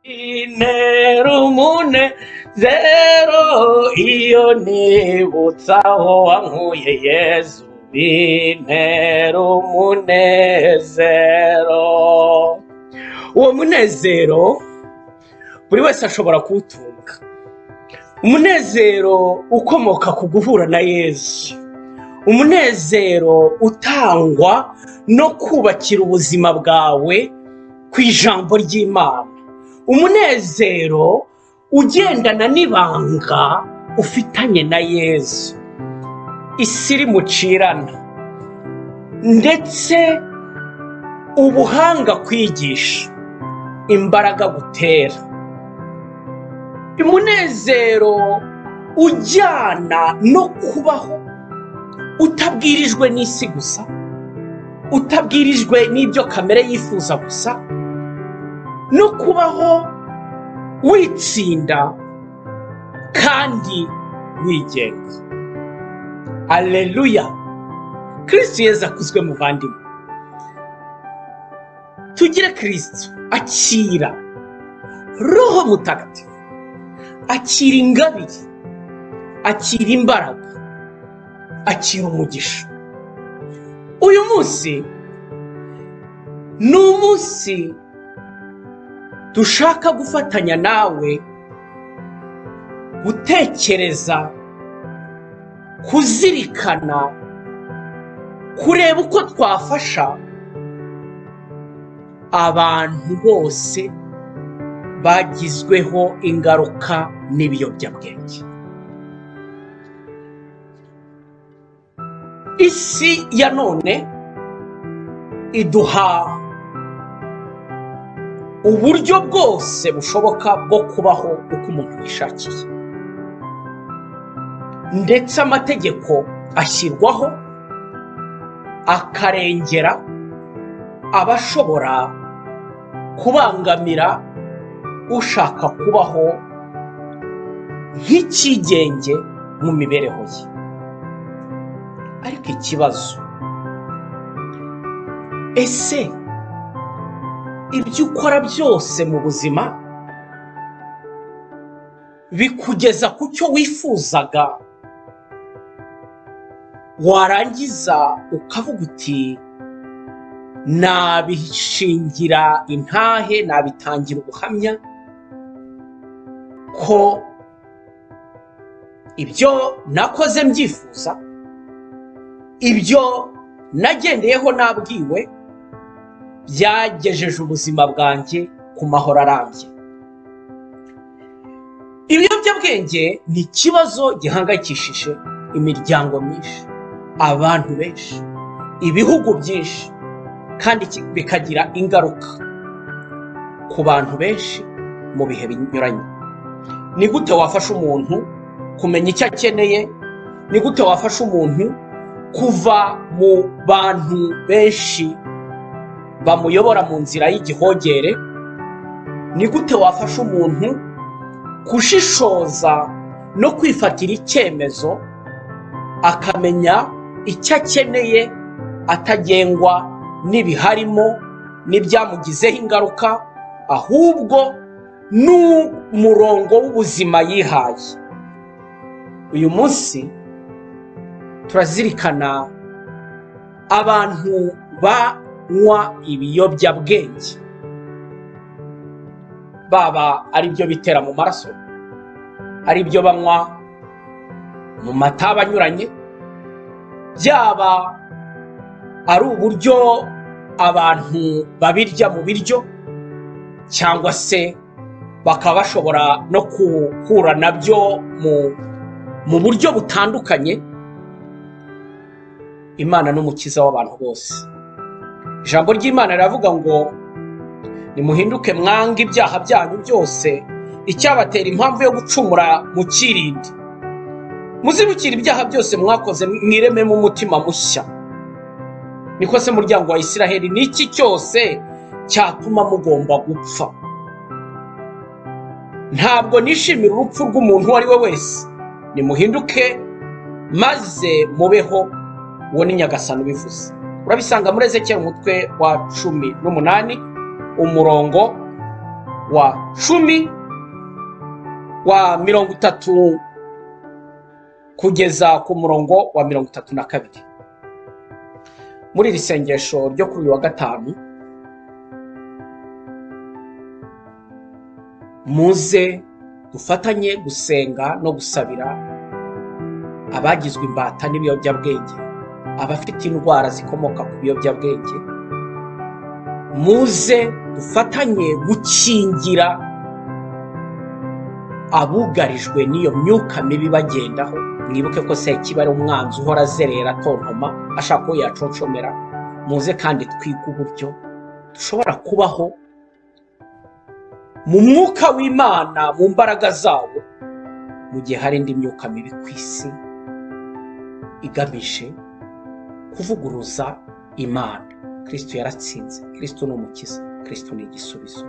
Bintera umunezero iyo nibutse aho wankuye Yezu, bintera umunezero. Uwo munezero buri wese ashobora kuwutunga, umunezero ukomoka ku guhura na Yezu, umunezero utangwa no kubakira ubuzima bwawe ku ijambo ry'Imana, umunezero ugendana n'ibanga ufitanye na Yezu. Isi irimucirana ndetse ubuhanga kwigisha, imbaraga gutera, umunezero ujyana no kubaho utabwirijwe n'isi gusa, utabwirijwe n'ibyo kamere yifuza gusa, no kubaho witsinda kandi wigenga. Alleluya! Kristo Yezu akuzwe muvandimwe. Tugire Kristo, akira Roho Mutagatifu, akira ingabire, akira imbaraga, akira umugisha. Uyu munsi ni umunsi dushaka gufatanya nawe gutekereza, kuzirikana, kureba uko twafasha abantu bose bagizweho ingaruka n'ibiyobyabwenge. Isi ya none iduha uburyo bwose bushoboka bwo kubaho uko umuntu yishakiye, ndetse amategeko ashyirwaho akarengera abashobora kubangamira ushaka kubaho nk'ikigenge mu mibereho ye. Ariko ikibazo, ese ibyo ukora byose mu buzima bikugeza ku cyo wifuzaga, warangiza ukavuga uti nabishingira intahe, nabitangira ubuhamya ko ibyo nakoze mbyifuza, ibyo nagendeyeho nabwiwe, byagejeje ubuzima bwanjye ku mahoro arambye. Ibiyobyabwenge ni ikibazo gihangayikishije imiryango myinshi, abantu benshi, ibihugu byinshi, kandi bikagira ingaruka ku bantu benshi mu bihe binyuranye. Ni gute wafasha umuntu kumenya icyo akeneye? Ni gute wafasha umuntu kuva mu bantu benshi bamuyobora mu nzira y'igihogere? Ni gute wafasha umuntu gushishoza no kwifatira icyemezo akamenya icyo akeneye atagengwa n'ibiharimo n'ibyamugizeho ingaruka, ahubwo n'umurongo w'ubuzima yihaye? Uyu munsi turazirikana abantu banywa ibiyobyabwenge, baba ari byo bitera mu maraso, ari byo banywa mu mata anyuranye, byaba ari uburyo abantu babirya mu biryo, cyangwa se bakaba bashobora no guhura nabyo mu buryo butandukanye. Imana n'umukiza w'abantu bose. Ijambo ry'Imana riravuga ngo nimuhinduke mwange ibyaha byanyu byose, icyabatera impamvu yo gucumura mukirinde, muzibukire ibyaha byose mwakoze, mwirememo umutima mushya. Niko se muryango wa Isiraheli, n'iki cyose cyatuma mugomba gupfa? Ntabwo nishimira urupfu rw'umuntu uwo ari we wese. Nimuhinduke maze mubeho. Uwo ni Nyagasani ubivuze. Urabisanga muri Ezekiyeli umutwe wa 18 umurongo wa 10 wa 30 kugeza ku murongo wa 32. Muri iri sengesho ryo kuri uyu wa gatanu, muze dufatanye gusenga no gusabira abagizwe imbata n'ibiyobyabwenge, abafite indwara zikomoka ku biyobyabwenge. Muze dufatanye gukingira abugarijwe n'iyo myuka mibi bagendaho. Mwibuke ko Sekibi ari umwanzi uhora azerera atontoma ashaka ko yaconcomera. Muze kandi twige uburyo dushobora kubaho mu mwuka w'Imana, mu mbaraga zawo, mu gihe hari indi myuka mibi ku isi igamije kuvuguruza Imana. Kristo yaratsinze, Kristo ni umukiza, Kristo ni igisubizo.